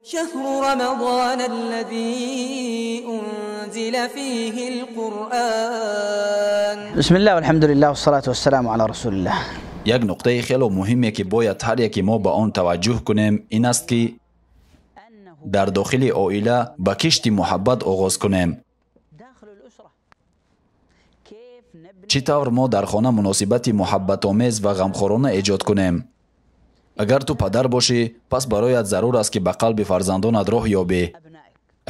شهر رمضان الذي أنزل فيه القرآن. بسم الله والحمد لله والصلاة والسلام على رسول الله. Як нуқтаи хело муҳиме, ки бояд ҳар яке мо ба он таваҷҷӯҳ кунем, ин аст, ки дар дохили оила ба кишти муҳаббат оғоз кунем. Чӣ тавр мо дар хона муносибати муҳаббатомез ва ғамхорона эҷод кунем? Агар ту падар бошӣ, пас бароят зарур аст, ки ба қалби фарзандонат роҳ ёбӣ.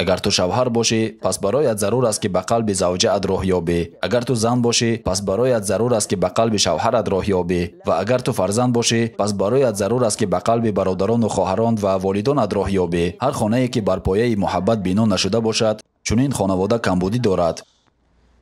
Агар ту шавҳар бошӣ, пас бароят зарур аст, ки ба қалби завҷаат роҳ ёбӣ. Агар ту зан бошӣ, пас бароят зарур аст, ки ба қалби шавҳарат роҳ ёбӣ. Ва агар ту фарзанд бошӣ, пас бароят зарур аст, ки ба қалби бародарону хоҳарон ва волидонат роҳ ёбӣ. Ҳар хонае, ки бар пояи муҳаббат бино нашуда бошад, чунин хонавода камбудӣ дорад.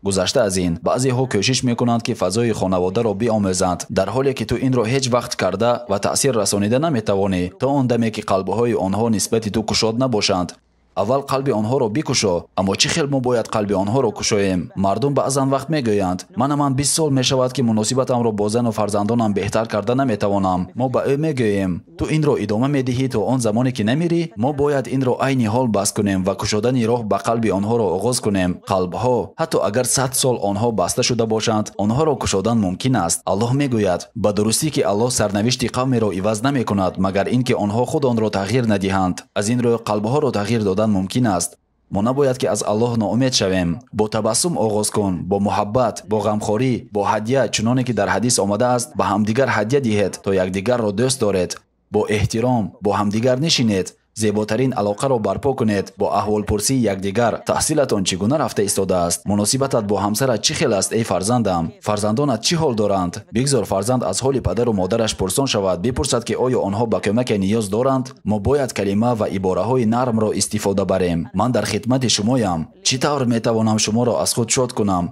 Гузашта аз ин, баъзеҳо кӯшиш мекунанд, ки фазои хонаводаро биомӯзанд, дар ҳоле ки ту инро ҳеҷ вақт карда ва таъсир расонида наметавонӣ, то он даме, ки қалбҳои онҳо нисбати ту кушод набошанд. Аввал қалби онҳоро бикушо. Аммо чӣ хел мо бояд қалби онҳоро кушоем? Мардум баъзан вақт мегӯянд: мана ман 20 сол мешавад, ки муносибатамро бо зану фарзандонам беҳтар карда наметавонам. Мо ба ӯ мегӯем: ту инро идома медиҳӣ то он замоне, ки намирӣ? Мо бояд инро айни ҳол бас кунем ва кушодани роҳ ба қалби онҳоро оғоз кунем. Қалбҳо, ҳатто агар 100 сол онҳо баста шуда бошанд, онҳоро кушодан мумкин аст. Аллоҳ мегӯяд: ба дурустӣ, ки Аллоҳ сарнавишти қавмеро иваз намекунад, магар ин ки онҳо худ онро тағйир надиҳанд. Аз ин рӯ қалбҳоро тағйир додан мумкин аст. Мо набояд, ки аз Аллоҳ ноумед шавем. Бо табассум оғоз кун, бо муҳаббат, бо ғамхорӣ, бо ҳадя, чуноне ки дар ҳадис омадааст: ба ҳамдигар ҳадя диҳед, то якдигарро дӯст доред. Бо эҳтиром бо ҳамдигар нишинед, зеботарин алоқаро барпо кунед, бо аҳволпурсии якдигар. Таҳсилатон чӣ гуна рафта истодааст? Муносибатат бо ҳамсарат чӣ хел аст, эй фарзандам? Фарзандонат чӣ ҳол доранд? Бигзор фарзанд аз ҳоли падару модараш пурсон шавад, бипурсад, ки оё онҳо ба кӯмаке ниёз доранд. Мо бояд калима ва ибораҳои нармро истифода барем. Ман дар хидмати шумоям. Чӣ тавр метавонам шуморо аз худ шод кунам?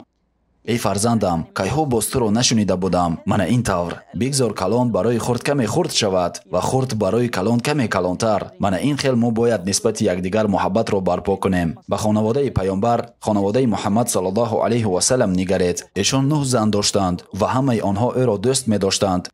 Эй фарзандам, кайҳо боз туро нашунида будам. Мана ин тавр. Бигзор калон барои хурд каме хурд шавад ва хурд барои калон каме калонтар. Мана ин хел мо бояд нисбати якдигар муҳаббатро барпо кунем. Ба хонаводаи паёмбар, хонаводаи Муҳаммад саллаллоҳу алайҳи васаллам нигаред. Эшон 9 зан доштанд ва ҳамаи онҳо ӯро дӯст медоштанд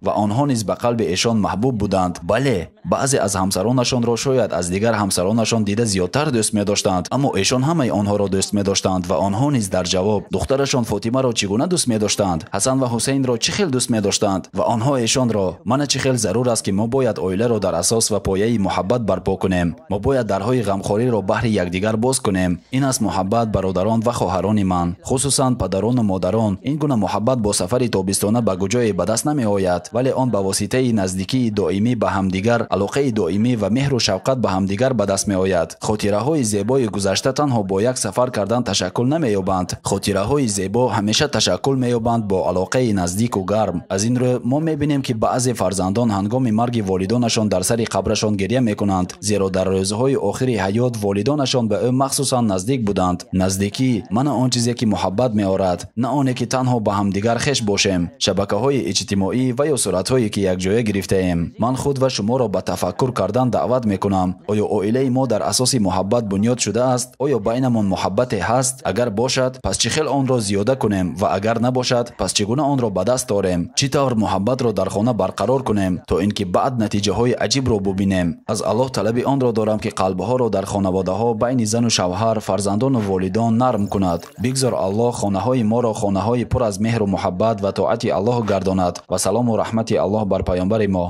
ва онҳо низ ба қалби эшон маҳбуб буданд. Бале, баъзе аз ҳамсаронашонро шояд аз дигар ҳамсаронашон дида зиёдтар дӯст медоштанд, аммо эшон ҳамаи онҳоро дӯст медоштанд ва онҳо низ дар ҷавоб духтарашон Фотимаро чӣ гуна дӯст медоштанд, Ҳасан ва Ҳусейнро чӣ хел дӯст медоштанд ва онҳо эшонро. Мана чӣ хел зарур аст, ки мо бояд оиларо дар асос ва пояи муҳаббат барпо кунем. Мо бояд дарҳои ғамхориро баҳри якдигар боз кунем. Ин аст муҳаббат, бародарон ва хоҳарони ман, хусусан падарону модарон. Ин гуна муҳаббат бо сафари тобистона ба куҷое ба даст намеояд, вале он ба воситаи наздикии доимӣ ба ҳамдигар, алоқаи доимӣ ва меҳру шавқат ба ҳамдигар ба даст меояд. Хотираҳои зебои гузашта танҳо бо як сафар кардан ташаккул намеёбанд. Хотираҳои зебо ҳамеша ташаккул меёбанд бо алоқаи наздику гарм. Аз ин рӯ мо мебинем, ки баъзе фарзандон ҳангоми марги волидонашон дар сари қабрашон гиря мекунанд, зеро дар рӯзҳои охири ҳаёт волидонашон ба ӯ махсусан наздик буданд. Наздикӣ мана он чизе, ки муҳаббат меорад, на оне, ки танҳо ба ҳамдигар хеш бошем. Шабакаҳои иҷтимоӣ ва ё суратҳое, ки якҷоя гирифтаем. Ман худ ва шуморо ба тафаккур кардан даъват мекунам. Оё оилаи мо дар асоси муҳаббат бунёд шудааст? Оё байнамон муҳаббате ҳаст? Агар бошад, пас чӣ хел онро зиёда кунем ва агар набошад, пас чӣ гуна онро ба даст орем? Чӣ тавр муҳаббатро дар хона барқарор кунем, то ин ки баъд натиҷаҳои аҷибро бубинем? Аз Аллоҳ талаби онро дорам, ки қалбҳоро дар хонаводаҳо байни зану шавҳар, фарзандону волидон нарм кунад. Бигзор Аллоҳ хонаҳои моро хонаҳои пур аз меҳру муҳаббат ва тоати Аллоҳ гардонад ва салому раҳмати Аллоҳ бар паёмбари мо.